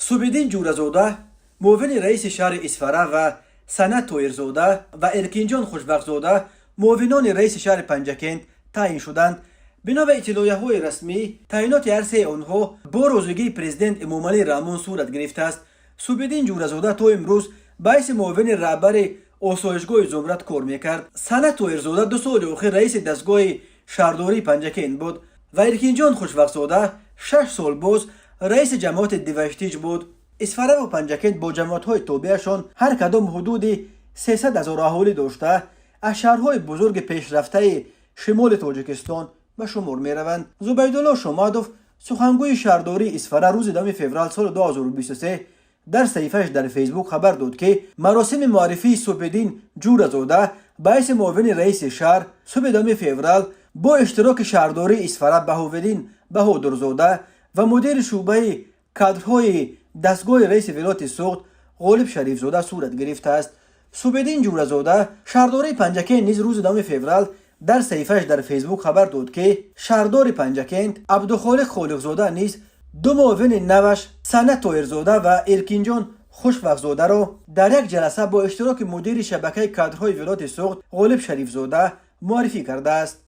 Субҳиддин Ҷӯразода, муовини раиси шаҳри Исфара, ва Санат Тоирзода ва Эркинҷон Хушбахтзода муовинони раиси шаҳри Панҷакент таъин шуданд. Бино ба иттилоияҳои расмӣ, таъиноти ҳар сеи онҳо бо розигии президент Эмомалӣ Раҳмон сурат гирифтааст. Субҳиддин Ҷӯразода то имрӯз ба ҳайси муовини раҳбари осоишгоҳи Зумрад кор мекард. Санат Тоирзода 2 соли охир раиси дастгоҳи шаҳрдории Панҷакент буд ва Эркинҷон Хушбахтзода 6 сол боз раиси ҷамоати Диваштич буд. Исфараву Панҷакент бо ҷамоатҳои тобеашон ҳар кадом ҳудуди 300 ҳазор аҳолӣ дошта, аз шаҳрҳои бузурги пешрафтаи шимоли Тоҷикистон ба шумор мераванд. Зубайдулло Шомадов, сухангӯи шаҳрдории Исфара, рӯзи 10 феврал соли 2023 дар саҳифааш дар Фейсбук хабар дод, ки маросими муаррифии Субҳиддин Ҷӯразода ба ҳайси муовини раиси шаҳр субҳи 10 феврал бо иштироки шаҳрдории Исфара Баҳовиддин Баҳодурзода ва мудири шӯъбаи кадрҳои дастгоҳи раиси вилояти Суғд Ғолиб Шарифзода сурат гирифтааст. Субҳиддин Ҷӯразода. Шаҳрдории Панҷакент низ рӯзи 10 феврал дар саҳифааш дар Фейсбук хабар дод, ки шаҳрдори Панҷакент Абдухолиқ Холиқзода низ ду муовини наваш Санат Тоирзода ва Эркинҷон Хушбахтзодаро дар як ҷаласа бо иштироки мудири шабакаи кадрҳои вилояти Суғд Ғолиб Шарифзода муаррифӣ кардааст.